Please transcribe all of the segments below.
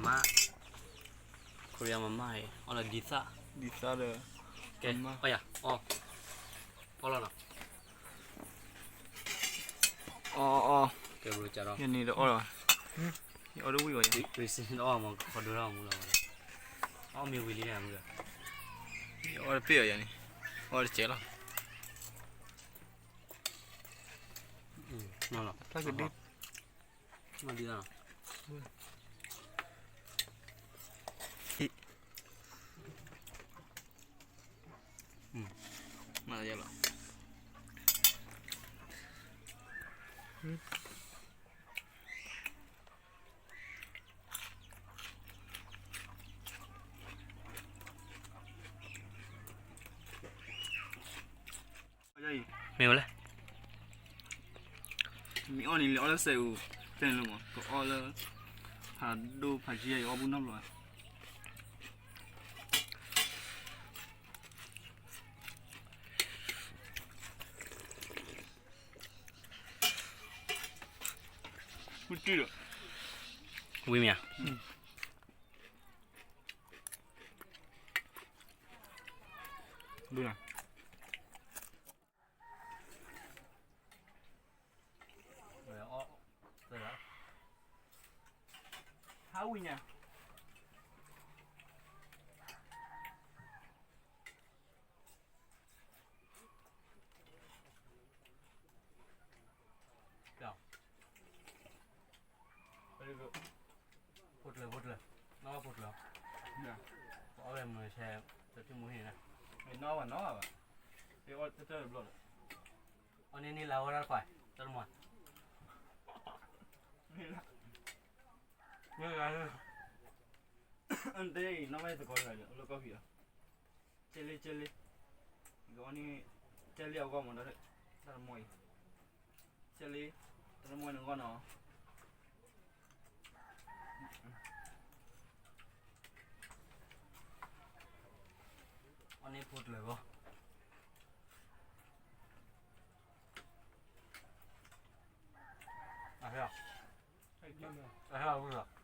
မါ, Korea မမါအံၤ အီၣ်လၢဒ်သၣ်, ဒ်သၣ်ဒီး, ကဲ, အီၣ်ယၤ, အီၣ်လီၤနီၤ, အီၣ်အီၣ်, ကဲဘျီကဒီး, ယန့ၣ်တအီၣ်လီၤ, ယအီၣ်တဝံၣ်ဘၣ်, ဝံၣ်စ့ၣ်တအီၣ်မး ကခီဒိၣ်ထီၣ်မူလီၤ, အီၣ်မ့ၢ်ဝံၤလံန့ၣ်မူလီၤ, ယအီၣ်တပ့ၢ်အီၤယၤန့ၣ်, အီၣ်တစဲးလီၤ, ဖျါကဒု မၤဒ်သိးနီၤ, မၤယလီၤ, မ့ၢ်ဝဲလဲၣ်, မ့ၢ်အီၣ်န့ၣ် လဲၤအီၣ်လၢစဲးအူ, တဲန့ၣ်လီၤမး ကအီၣ်လၢ ဖးဒိၣ်ဖးယံာ် ယအီၣ်ဘူၣ်နီတဘျီဘၣ်. ဝံၤမ့ၢ်ဧါ, ဟါဝံၤညါ ဖိတလၢၤ ဖိတလၢၤ, နီၢ်ဖိတလၢၤ, ပအီၣ်ဝဲမုၢ်ဆဲး တထံၣ်မူဟံၣ်န့ၣ်, နီၢ်ဘၣ်နီၢ်ဘၣ်, တတၢၢ်တဘျီဒီး, အီၣ်န့ၢ်န့ၢ်လၢဝဲဒၣ်တခွါ, တၢ်တမီၤ, မ့ၢ်ဂၤလၢ အၢ နတဲအံၤ နီၢ်ဘၣ်သကိးတဂၤဒီး လၢကီၢ်ဖံးလီၤ, ကဲလ့ ကဲလ့, ကအီၣ်န့ၢ်, ကဲလ့အဂီၢ်မးဒီး, တၢ်တမီၤအံၤ, ကဲလ့, တၢ်တမီၤအံၤန့ၣ်အဂီၢ်နီၤ. အီၣ်န့ၢ်ဖိတလၢၤဂီၢ်, အဟဲ, အဟဲဝံၤလီၤ,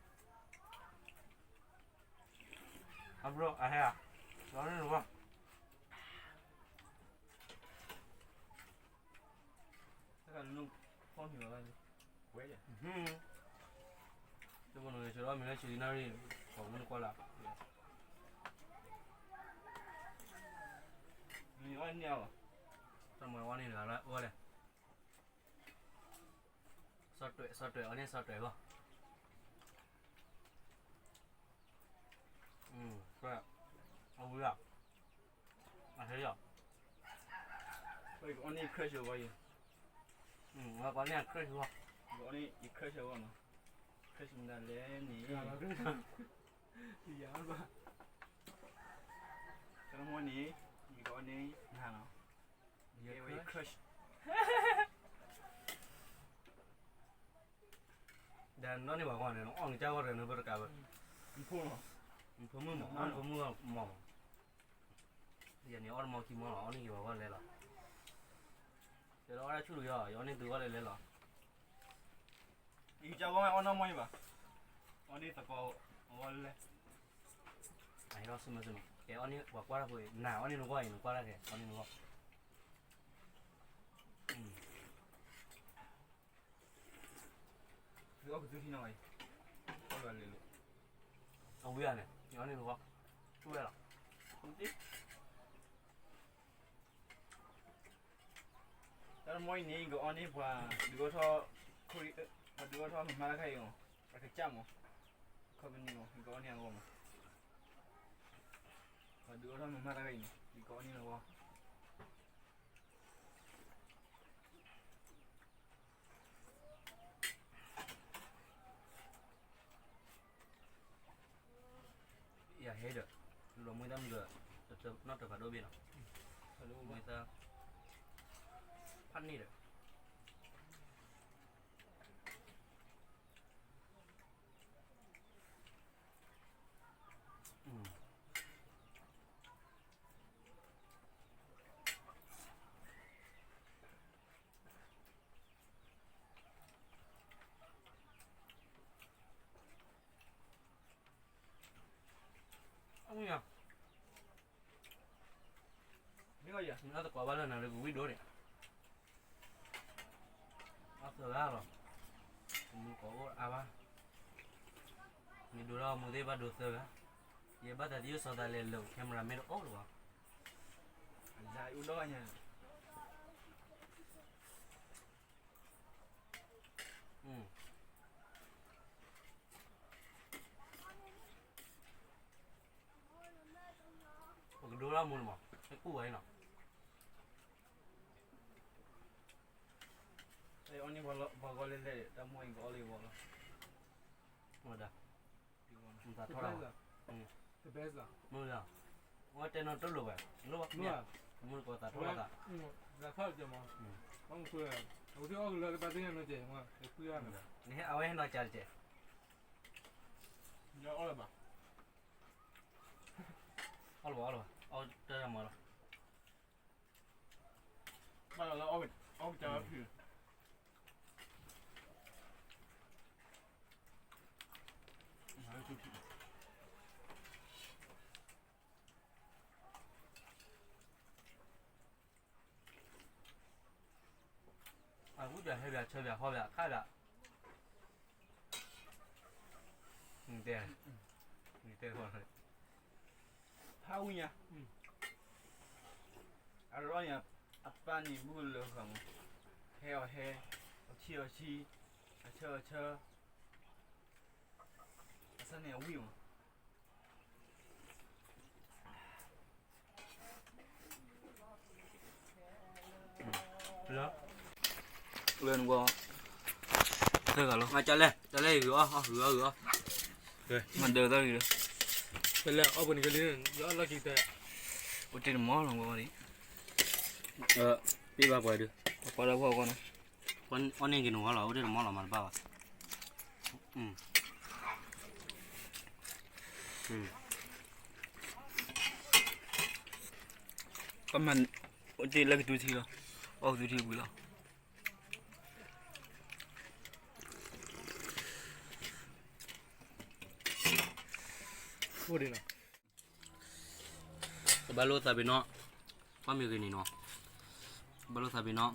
အဘျီအဟဲဧါ, လီၤန့ၣ်ဂီၢ် တၢ်ကနုာ်ဖီမံၤဘၣ်, တဘိနုၤဆၢထီၣ်မ့ၢ်လၢဆံးဒံနၣ်ရံၣ်, ကိးမုၢ်နကွၢ်လၢ်, မ့ၢ်အီၣ်န့ၢ်အီၤ, တၢ်မၤအီၣ်န့ၢ်တဂၤလၢအအိၣ်လဲၣ်, စီၤတွဲး စီၤတွဲး အီၣ်န့ၢ်စီၤတွဲးဂီၢ်, အဝံၤလီၤ, အဟဲလီၤ, ပကအီၣ်န့ၢ် crush အဂီၢ်အံၤ, ပကအီၣ်န့ၢ် crush အဂီၢ်, ပကအီၣ်န့ၢ် crush အဂီၢ်နီၤ, crush မတၤလဲၣ်န့ၣ်, တၢ်တမီၤန့ၣ် ယကအီၣ်န့ၢ်နၤနီၤ, ယ crush ဒီးနီၢ်န့ၢ်ပှၤဂီၢ်န့ၣ် နအီၣ်နကစၢ်ဂီၢ်တဂၤန့၁ၢ်တကးဘၣ်, ဖိမုၣ်မး အီၣ်ဖိမုၣ်ဂီၢ်မး, ယန့ၣ်အီၣ်တမီၤခံမီၤလီၤ အီၣ်န့ၢ်က့ၤပှၤဂီၢ်လဲၤလီၤ, ယဒီးအီၣ်ဒၣ်ဆူၣ်တယီၤ ယအီၣ်န့ၢ်သုဂီၢ်လဲၤလဲၤလီၤ, ယကစၢ်ဂီၢ်မ့ၢ်အီၣ်နီၢ်မီၢ်ယဘၣ်, အီၣ်န့ၢ်သကိးအဂီၢ်လဲၤ, အဟဲလီၤဆူမဲာ်ဆူမဲာ်, ကဲအီၣ်န့ၢ်ပှၤကွၢ်တၢ်ဖိ နၤအီၣ်န့ၢ်နဂီၢ်အံၤ နကွၢ်တၢ်ကဲ အီၣ်န့ၢ်နဂီၢ် သုအီၣ်ကသုထံနီၤအံၤ, အီၣ်လၢလဲၤလိာ်, အဝံၤဧါန့ၣ် ယအီၣ်န့ၢ်နဂီၢ်, ထူၣ်ဝဲလီၤ, တၢ်တမီၤအံၤန့ၣ် ယကအီၣ်န့ၢ်ပှၤဒုးအီၣ်ထီၣ်, ပှၤဒုးအီၣ်ထီၣ်မုာ်မးတခါအံၤမး, ပှၤကစၢ်မး, ခီပနံၣ်မး ယကအီၣ်န့ၢ်အဂီၢ်မး, ပှၤဒုးအီၣ်ထီၣ်မုာ်မးတခါအံၤန့ၣ် ယကအီၣ်န့ၢ်အဂီၢ် ယဟဲဒီး, လီၤမွ့တၢ်မုၢ်ဒီး, နီၢ်တဖးဒိၣ်ဘ့ၣ်နီၤ, မွ့တၢ်, ဖးန့ၣ်ဒီး, အသကိးဘၣ်လၢနၤလၢကဝံၣ်ဒိၣ်န့ၣ်, အသၢဂၤလီၤ, မူကိးအိၣ်အါဘၣ်, မ့ၢ်ဒိၣ်ထီၣ်မူသ့ၣ်ဘၣ်ဒိသၢဂၤ, ယဘၣ်သးသယိၣ်စီၤသးလဲၤလၢ camera မ့ၢ်တအိၣ်လၢၤဘၣ်, အအိၣ်ဒီးညါ ပကဒိလၢမူန့ၣ်မး, ဟဲကူၣ်ဝဲနီၤ, အီၣ်န့ၢ်ပှၤဂီၢ်လဲၣ်လဲၣ် တၢ်မိၢ်အံၤကအီၣ်လၢဂီၢ်လီၤ, မ့ၢ်ဒၣ်, သးထီၣ်လီၤ, မ့ၢ်ဒၣ်, အဝဲတဲနီတလိာ်ဝဲ, လိၣ်ဘၣ်, မူတကိးသးထီၣ်လီၤသး, သးထီၣ်ကဲမး, ဘၣ်မူခွဲ, အဝဲသ့ၣ်အီၣ်ကလၢတဘၣ်သ့ၣ်ညါနီတကဲး, နဟဲအဝဲဟဲနီၤကၢ်တကဲး, အီၣ်လၢၤဘၣ်, အီၣ်လၢၤဘၣ်, အီၣ်လၢၤဘၣ်, အီၣ်တၢ်မၤလီၤ ဘၣ်လီၤလၢအီၣ်ကစၢ်ဖံး, အဝံၣ်ပၠးဟဲပၠး ဆၢပၠးဟီပၠး ခးပၠး, တဲ, တဲ, ဖးဝံၣ်ညါ, အရီၣ်ညါ, အပၢ်န့ၣ်ဘူၣ်လၢဃီမး, ဟဲအီၤဟဲ, အီထံအီထံ, အဆၢအီဆၢ, အဆၢန့ၣ်အဝံၣ်မး လၢ, လၢနကွၢ်, သၢဂၤလီၤ, မၤကလဲၣ်, ကလဲၣ်ဂုၤအီၣ်, ဂုၤအီၣ်, ဂုၤအီၣ်, မၤဒၢးသၢဂၤလီၤ, ပလဲၤအီၣ်ပှၤန့ၣ်ကလံ, ယအီၣ်လီၢ်ခံတဲ, အိၣ်တ့ၢ်တမီၢ်လီၤ, ပ့ၢ်ဘၣ်ပှၤဒုး, ပှၤဒီးဖှီၣ်ကီၢ်နီၤ, အီၣ်န့ၢ်က့ၤနဝီလီၤ, အိၣ်တ့ၢ်တမီၢ်လီၤ မၤတဘၣ်ဘၣ်, ကမၤ, အိၣ်တ့ၢ်လၢကသူထံလီၤ, အီၣ်ကသူထံဝံၤလီၤ, အိၣ်ဒ်နီၤ, ကဘၣ်လိာ်သးပ့ၤနီၣ်, ကွၢ်မ့ၢ်ဂ့ၤန့ၣ်နီၤ, ကဘၣ်လိာ်သးပ့ၤနီၣ်,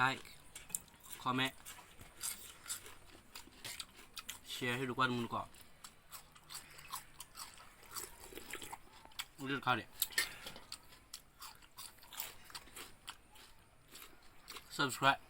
like, comment, share ဟ့ၣ်ဒုးကွၢ်တမုၢ်တကိး, အိၣ်တခါဒံး, subscribe